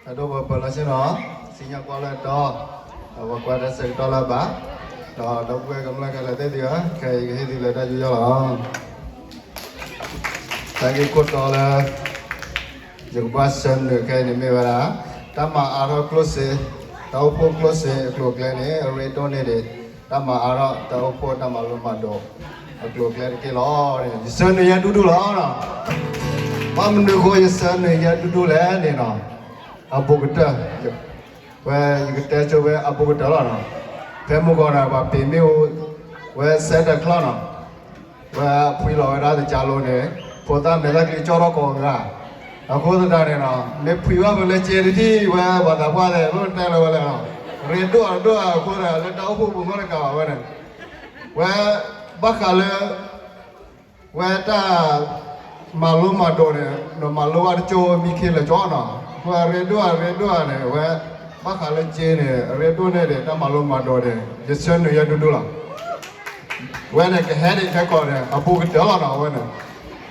အဒိၣ်ပပၢၤလီၤဆ့ၣ်နီၤ, စံၣ်ညီၣ်ကွီၢ်လၢတီ, ဒီးပကွၢ်တၢ်ဆၢကတီၢ်လၢအဘၣ်, ဒီးဒီပုၢ်ဝဲၢ်ကမျၢၢ်ခဲလၢာ်သ့ၣ်သုဧၢ, ခဲအံၤယကဟ့ၣ်သုလၢတၢ်ယူးယီၣ်လီၤ. တၢ်ဂ့ၢ်ခိၣ်တီလၢ ယကဘၣ်ဆၢနုာ်ခဲအံၤန့ၣ်မ့ၢ်ဝဲဒၣ်, တၢ်မၤအါထီၣ်ကျိၣ်စ့, တၢ်အိၣ်ဖှိၣ်ကျိၣ်စ့အကျိၤအကျဲန့ၣ် အရ့ဒိၣ်န့ၢ်ဒံး တၢ်မၤအါထီၣ်တၢ်အိၣ်ဖှိၣ်တၢ်မၤလိမၤဒိး အကျိၤအကျဲတက့ၢ်လီၤ. ယဆၢနုာ်ယဲၢ်ဒူၣ်ဒူၣ်လီၤ. ဘၣ်မနုၤအဃိယဆၢနုာ်ယဲၢ်ဒူၣ်ဒူၣ်လဲၣ်န့ၣ်နီၤ, အဘူးကတၢၢ်, ဝဲယကတဲဆိဝဲအဘူးကတၢၢ်လီၤနီၤ. ဖဲမုၢ်ဂီၤန့ၣ် ပှၤပ့ၤမ့ၣ်အူ ဝဲ Santa Claus နီၤ, ဝဲဖှံလီၤဝဲဒၣ်သကၢလိန့ၣ်, ဖိသၣ်မဲာ်သၣ်ချံကၠီထီၣ်ကိးဂၤ, အဃိသတးန့ၣ်နီၤ မ့ၢ်ဖှံဘၣ်ဖဲလၢစ့တထံၣ် ဝဲပှၤသးပှၢ်သ့ၣ် မ့ၢ်တဲလီၤဝဲလဲၣ်နီၤ, ရ့ဒိၣ်အဒိၣ်အဃိသတး လၢတၢ်အိၣ်ဖှိၣ်ပူၤမ့ၢ်တကးဘၣ်ဝဲန့ၣ်, ဝဲဘၣ်ဃးလၢ ဝဲတၢ်မၤလိမၤဒိးန့ၣ် နမၤလိဘၣ်တကၠိမံခ့လၢာ်ကၠီနီၤ, အဃိအရ့ဒိၣ်အရ့ဒိၣ်ဧါန့ၣ် ဝဲဘၣ်ဃးလၢစ့န့ၣ် အရ့ဒိၣ်န့ၢ်ဒံးတၢ်မၤလိမၤဒိးန့ၣ် ယဆၢနုာ်ယဲၢ်ဒူၣ်ဒူၣ်လီၤ. ဝဲန့ၣ်ကဟဲဒံးခဲကီးန့ၣ် အဘူးကတၢၢ်လီၤနီၤ အဝဲန့ၣ်,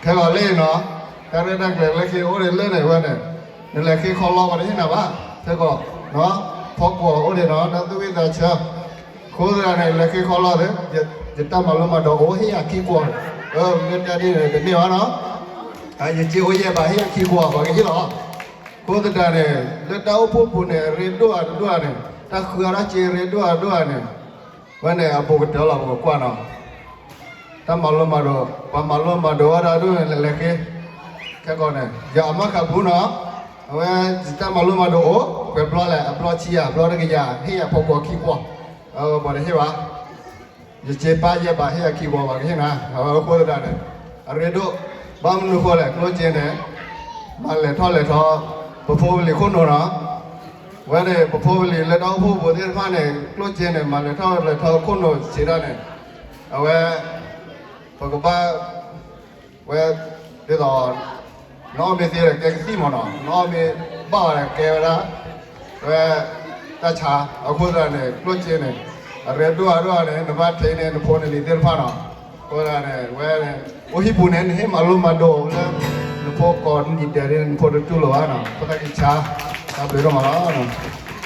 ခဲကီးလၢအံၤနီၤ, တၢ်ရဲၣ်တၢ်ကျဲၤလၢခံအိၣ်ဒံးလၢန့ၣ်ဝဲန့ၣ်, နလဲၤဃ့ခီလီၤပှၤတဟ့ၣ်နၤဘၣ်, ခဲကီး, ဖီကွီၤအိၣ်ဒံးနီၤ တၢ်သူၣ်ဝံၣ်သးဆၢ အဃိသတးန့ၣ် လဲၤဃ့ခီလီၤသ့, ယတၢ်မၤလိမၤဒိးအိၣ်ဟ့ၣ်ယၤခံကွီၤ, မ့ၢ်တဲဒ်န့ၣ်တမ့ၢ်ဘၣ်နီၤ, ယစ့အိၣ်ယဲၢ်ဘးဟ့ၣ်ယၤခံကွီၤ ပှၤကဟ့ၣ်လီၤ. အဃိသတးန့ၣ် လၢတၢ်အိၣ်ဖှိၣ်ပူၤန့ၣ် ရ့ဒိၣ်ဧါတဒိၣ်ဧါန့ၣ်, တၢ်ဃုအါထီၣ်စ့ရ့ဒိၣ်ဧါတဒိၣ်ဧါန့ၣ်, ဝဲန့ၣ်အဘူးကတၢၢ်လီၤ ပကကွၢ်နီၤ တၢ်မၤလိမၤဒိး, ပှၤမၤလိမၤဒိးဝဲဒၣ်ဒိၣ်န့ၣ် လဲၤဃ့, ခဲကီးန့ၣ် ယအမၢ်ဃးပူၤနီၤ, အဝဲတၢ်မၤလိမၤဒိးအိၣ်, ပှဲၤဘျီလဲၣ်, အဘျီဆံယၤ, အဘျီတကယၤ, ဟ့ၣ်ယၤဖီကွီၤခံကွီၤ, ပှၤတဟ့ၣ်ဘၣ်, ယစ့ပၢ်ယဲၢ်ဘးဟ့ၣ်ယၤခံကွီၤ ပှၤကဟ့ၣ်နၤ, အဃိသတးန့ၣ်, အရ့ဒိၣ်, ဘၣ်မနုၤဃိလဲၣ် ကျိၣ်စ့န့ၣ်, မၤလဲၤထီၣ်လဲၤထီ, ပဖိပလံၤခိၣ်နူာ်နီၤ, ဝဲန့ၣ် ပဖိပလံၤလၢတၢ်အိၣ်ဖှိၣ်ပူၤသ့ၣ်တဖၣ်န့ၣ် ကျိၣ်စ့န့ၣ် မၤလဲၤထီၣ်လဲၤထီခိၣ်နူာ်စံးဒၣ်န့ၣ်, အဝဲ, ပကဘၣ်, ဝဲ, ဒ်သိး, နအီၣ်မ့ၤသ့ဒီးကဲကသံၣ်မးနီၤ, နအီၣ်မ့ၤဘၣ်ဝဲဒီးကဲဝဲဒၣ်, ဝဲ, တၢ်ဆါ, အဃိသတးန့ၣ် ကျိၣ်စ့န့ၣ်, အရ့ဒိၣ်အဒိၣ်န့ၣ် နဘၣ်ထံၣ်န့ၢ်နဖိနလံၤသ့ၣ်တဖၣ်နီၤ, အဃိသတးန့ၣ် ဝဲ, အိၣ်ဟံၣ်ပူၤန့ၣ် နဟ့ၣ်မၤလိမၤဒိးလၢ, နဖိကိးနံၤဒဲးန့ၣ် နဖိတတူၢ်လိာ်ဘၣ်နီၤ, ဖိသၣ်ကဆါ, တၢ်ဘျုးဒိၣ်မးလီၤ.